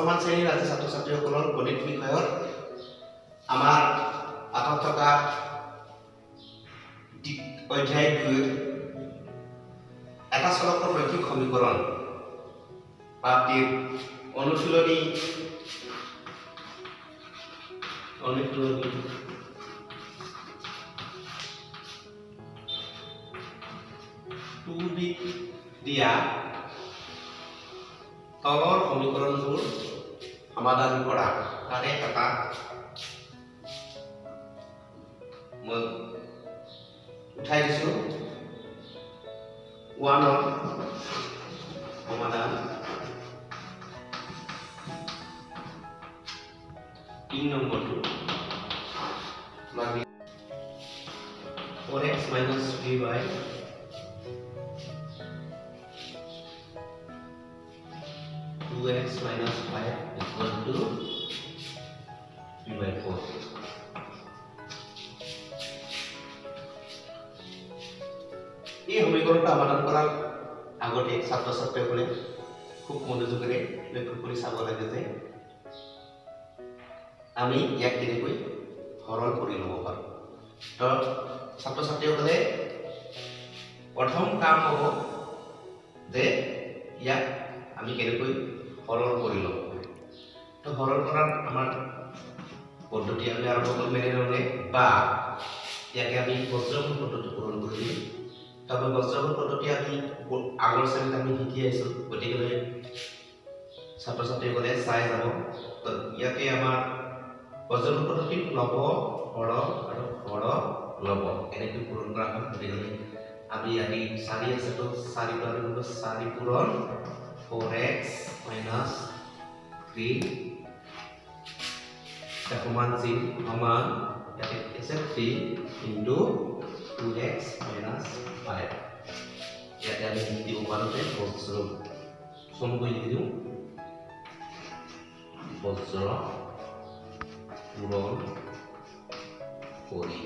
দশমমান শ্ৰেণীৰ আজি ছাত্ৰ ছাত্ৰীসকলৰ গণিত বিষয়ৰ আমাৰ পাঠত থকা অধ্যায় 2 এটা চলকৰ ৰৈখিক সমীকৰণ পাঠটিৰ অনুশীলনী অনুশীলনী 2b দিয়া তলৰ সমীকৰণবোৰ সমাধান কৰা। তাৰে এটা মই উঠাই দিছো, 1ৰ সমাধান 3 নম্বৰটো 4x minus 3y 2x minus 5 equal to 3 by 4. এই সমীকৰণটো সমাধান কৰাৰ আগতে ছাত্ৰ ছাত্ৰীসকলে খুব মনোযোগেৰে লক্ষ্য কৰি চাব লাগে যে আমি ইয়াক কেনেকৈ সৰল কৰি ল'ব পাৰোঁ। তো ছাত্ৰ ছাত্ৰীসকলে প্ৰথম কাম হ'ব যে ইয়াক আমি কেনেকৈ সৰল কৰি ল'ব পাৰোঁ। তো সৰল কৰাৰ আমাৰ পদ্ধতি আমি আৰম্ভ কৰিম এনেধৰণে, বা ইয়াকে আমি বজ্ৰগুণ পদ্ধতি পূৰণ কৰি দিম। তাৰপৰা বজ্ৰগুণ পদ্ধতি আমি আগৰ শ্ৰেণীত আমি শিকি আহিছোঁ, গতিকে ছাত্ৰ ছাত্ৰীসকলে চাই যাব। তো ইয়াতে আমাৰ বজ্ৰগুণ পদ্ধতিত লব, হৰ আৰু হৰ লব এনেকৈ পূৰণ কৰা হয়। গতিকে আমি ইয়াতে 4 আছে, তো 4টো আমি কৰিব 4 পূৰণ 4x minus 3 সমান চিন সমান ইয়াতে আছে 3 into 2x minus 5। ইয়াতে আমি লিখি দিব পাৰোঁ যে বজ্ৰ, চমুকৈ লিখি দিওঁ বজ্ৰ পূৰণ কৰি।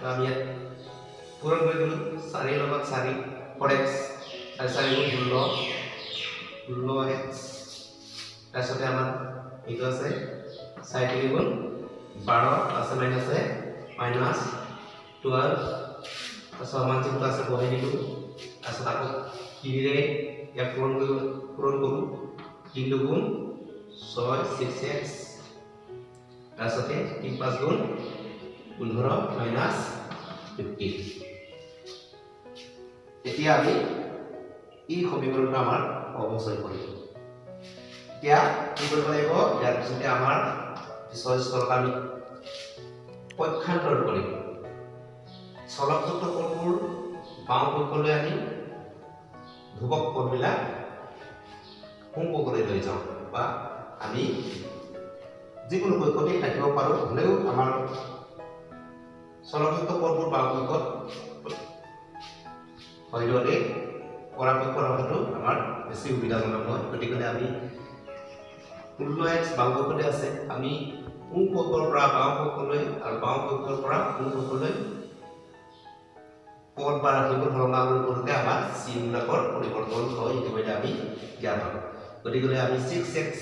আমি ইয়াত পূৰণ কৰি দিলোঁ 4 লগত 4 4x 4 4 গুণ 16 x, তাৰপিছতে আমাৰ এইটো আছে 4 3 গুণ 12 আছে মাইনাছে মাইনাছ 12, তাৰপিছত সমান চিনটো আছে বহাই দিলোঁ। তাৰপিছত আকৌ তিনিৰে ইয়াক পূৰণ কৰোঁ 3 দুগুণ 6 6x, তাৰপিছতে 3 5 গুণ 15 মাইনাছ 15। এতিয়া আমি এই সমীকৰণটো আমাৰ অৱচয় কৰিম। এতিয়া কি কৰিব লাগিব, ইয়াৰ পিছতে আমাৰ পিছৰ স্তৰত আমি পক্ষান্তৰ কৰিম। চলকযুক্ত পদবোৰ বাওঁ পক্ষলৈ আনি ধ্ৰুৱক পদবিলাক সোঁ পক্ষলৈ লৈ যাওঁ, বা আমি যিকোনো পক্ষতেই ৰাখিব পাৰোঁ, হ'লেও আমাৰ চলকযুক্ত পদবোৰ বাওঁ পক্ষত সদ্যহতে পৰাপক্ষ ৰখাটো আমাৰ বেছি সুবিধাজনক হয়। গতিকে আমি 16x বাওঁ পক্ষতে আছে, আমি সোঁ পক্ষৰ পৰা বাওঁ পক্ষলৈ আৰু বাওঁ পক্ষৰ পৰা সোঁ পক্ষলৈ পদ বা ৰাশিবোৰ সলনা কৰোঁতে আমাৰ চিনবিলাকৰ পৰিৱৰ্তন হয়, ইতিমধ্যে আমি জ্ঞাত। গতিকে আমি 6x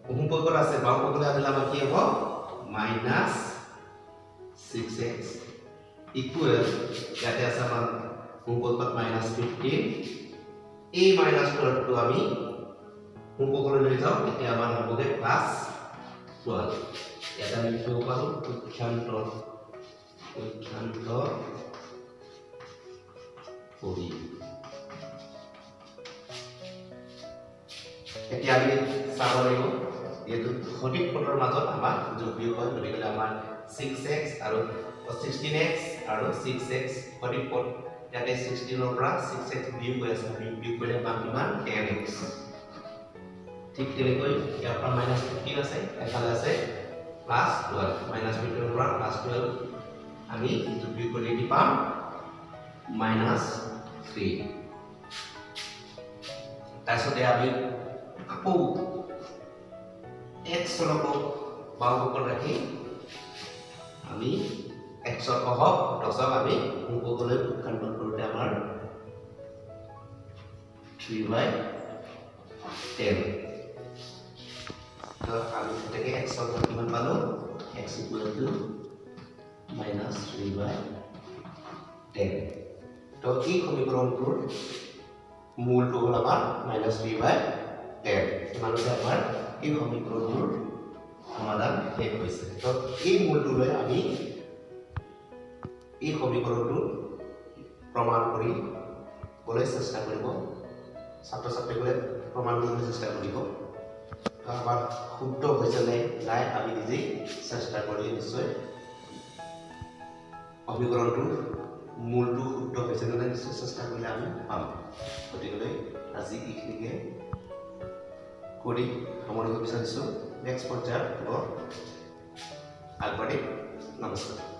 সোঁ পক্ষত আছে, বাওঁ পক্ষলৈ আনিলে আমাৰ কি হ'ব মাইনাছ 6x equal ইয়াতে আছে আমাৰ সোঁ পক্ষত মাইনাছ 15, এই মাইনাছ 12টো আমি সোঁ পক্ষলৈ লৈ যাওঁ, তেতিয়া আমাৰ হ'বগৈ প্লাছ 12। ইয়াতে আমি লিখিব পাৰোঁ পক্ষান্তৰ কৰি। এতিয়া আমি চাব লাগিব যিহেতু সঠিক পদৰ মাজত আমাৰ যোগ বিয়োগ হয়, গতিকে আমাৰ 6x আৰু 16x আৰু 6x সঠিক পদ, ইয়াতে 16ৰ পৰা 6x বিয়োগ হৈ আছে, আমি বিয়োগ কৰিলে পাম কিমান 10x। ঠিক তেনেকৈ ইয়াৰ পৰা মাইনাছ 15 আছে, এফালে আছে প্লাছ 12, মাইনাছ 15ৰ পৰা প্লাছ 12 আমি যোগ বিয়োগ কৰিলে কি পাম মাইনাছ 3। তাৰপিছতে আমি আকৌ x চলকক বাওঁ পক্ষত ৰাখি আমি 100 সহগ 10ক আমি সোঁ পক্ষলৈ পক্ষান্তৰ কৰোঁতে আমাৰ 3 by 10। তো আমি গতিকে এক্সৰ মান কিমান পালোঁ? X equal to minus 3 by 10। তো এই সমীকৰণটোৰ মূলটো হ'ল আমাৰ মাইনাছ 3 বাই 10। ইমানতে আমাৰ এই সমীকৰণটোৰ সমাধান শেষ হৈছে। তো এই মূলটো লৈ আমি এই সমীকৰণটো প্ৰমাণ কৰিবলৈ চেষ্টা কৰিব, ছাত্ৰ ছাত্ৰীসকলে প্ৰমাণ কৰিবলৈ চেষ্টা কৰিব। তো আমাৰ শুদ্ধ হৈছে নে নাই, আমি নিজেই চেষ্টা কৰি নিশ্চয় সমীকৰণটোৰ মূলটো শুদ্ধ হৈছে নে নাই নিশ্চয় চেষ্টা কৰিলে আমি পাম। গতিকেলৈ আজি এইখিনিকে কৰি সামৰিব বিচাৰিছোঁ। নেক্সট পৰ্যায়ত পুনৰ আগবাঢ়িম। নমস্কাৰ।